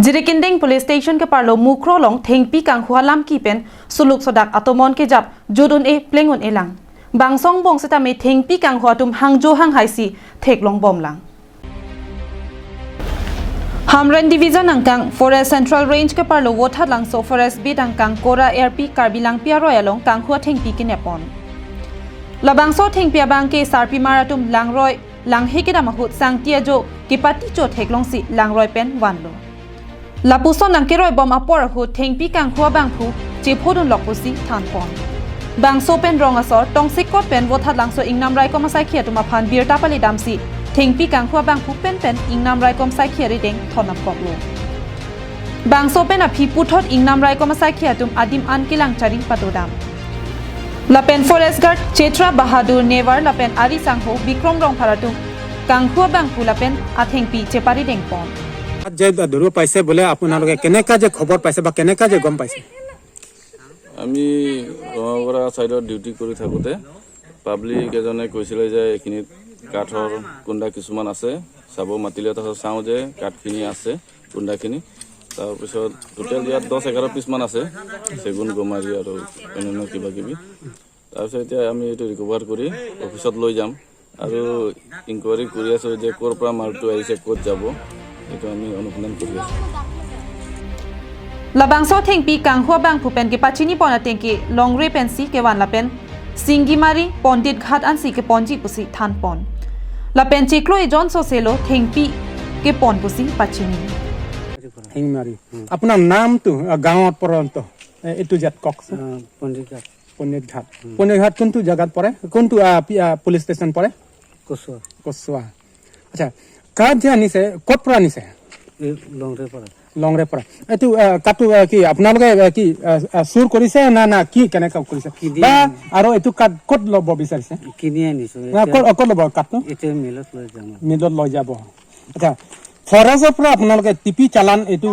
Jirikinding police station ke parlo mukro long thengpi kang hua lam ki pen suluk sodak atomon ke jap jodun e plengun e lang bangsong bong seta me thengpi kang hua tum hangjo hang hai si thek long bom lang. Hamren division angkang forest central range ke parlo wothat lang so forest bit angkang kora rp karbi lang pia royalong kang hua thengpi ki nepon labang so thengpi abang ke sarpi maratum langroi lang hekeda mahut sangtia jo ki pati cho theklong si langroi pen wanlo lapuson lang keroi bom apor hu thengpi kang hua bang phu che phodun lokpusi thanpon bang so pen rong asor tongsi kot pen wothat lang so ingnam rai kom sai khia tuma phan bir tapali damsi thengpi kang hua bang phu pen pen ingnam rai kom sai khia ri deng thonap koklo bang so pen a phi puthot ingnam rai kom sai khia tum adim an kilang charing patodam lapen forest guard Chetra Bahadur Newar lapen ari sangho Bikram rong pharatum kanghua bang phu lapen athengpi chepari deng pon. যে ধৰিব পাইছে বোলে, আপোনালোকে কেনেকা যে খবৰ পাইছে বা কেনেকা যে গম পাইছে? আমি ৰঙাগড়া ছাইডত ডিউটি কৰি থাকোঁতে পাব্লিক এজনে কৈছিলে যে এইখিনিত কাঠৰ কুন্দা কিছুমান আছে, চাব মাতিলে। তাৰপিছত চাওঁ যে কাঠখিনি আছে, কুন্দাখিনি। তাৰপিছত টোটেল ইয়াত 10-11 পিচমান আছে, চেগুন, গমাৰি আৰু অন্যান্য কিবা কিবি। তাৰপিছত এতিয়া আমি এইটো ৰিকভাৰ কৰি অফিচত লৈ যাম আৰু ইনকুৱাৰী কৰি আছোঁ যে ক'ৰ পৰা মালটো আহিছে, ক'ত যাব, এইটো আমি অনুসন্ধান কৰি আছোঁ। Labang so thengpi kang hua bang phu pen ke pachini pona tengki longre pen si ke wan lapen singimari pondit ghat an si ke ponji pusi than pon lapen chikloi jon so selo thengpi ke pon pusi pachini. শিংমাৰী। আপোনাৰ নামটো, গাঁৱত পৰ্যন্ত এইটো জেত কওকচোন। পণ্ডিত। পণ্ডিত ঘাট। পণ্ডিত ঘাট কোনটো জেগাত পৰে? কোনটো পুলিচ ষ্টেচন পৰে? কচুৱা। কচুৱা। আচ্ছা, কাঠ যে আনিছে, ক'ত পৰা আনিছে? এই লংৰে পৰা। লংৰে পৰা। এইটো কাঠটো কি আপোনালোকে কি চুৰ কৰিছে না কি কেনেকা কৰিছে? কিনি। বা আৰু এইটো কাঠ ক'ত ল'ব বিচাৰিছে? কিনি আনিছো। না, ক'ত ল'ব কাঠটো? এতিয়া মিলত লৈ যাম। মিলত লৈ যাব। আচ্ছা, ফৰেষ্টৰ পৰা আপোনালোকে টিপি চালান এইটো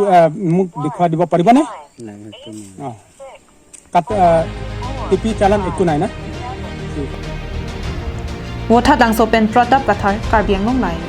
মোক দেখুৱাই দিব পাৰিবনে? নাই, সেইটো নাই। অঁ, কাঠ টিপি চালান একো নাই না? Wotha dang so pen Pratap Kathar, Karbi Anglong Live.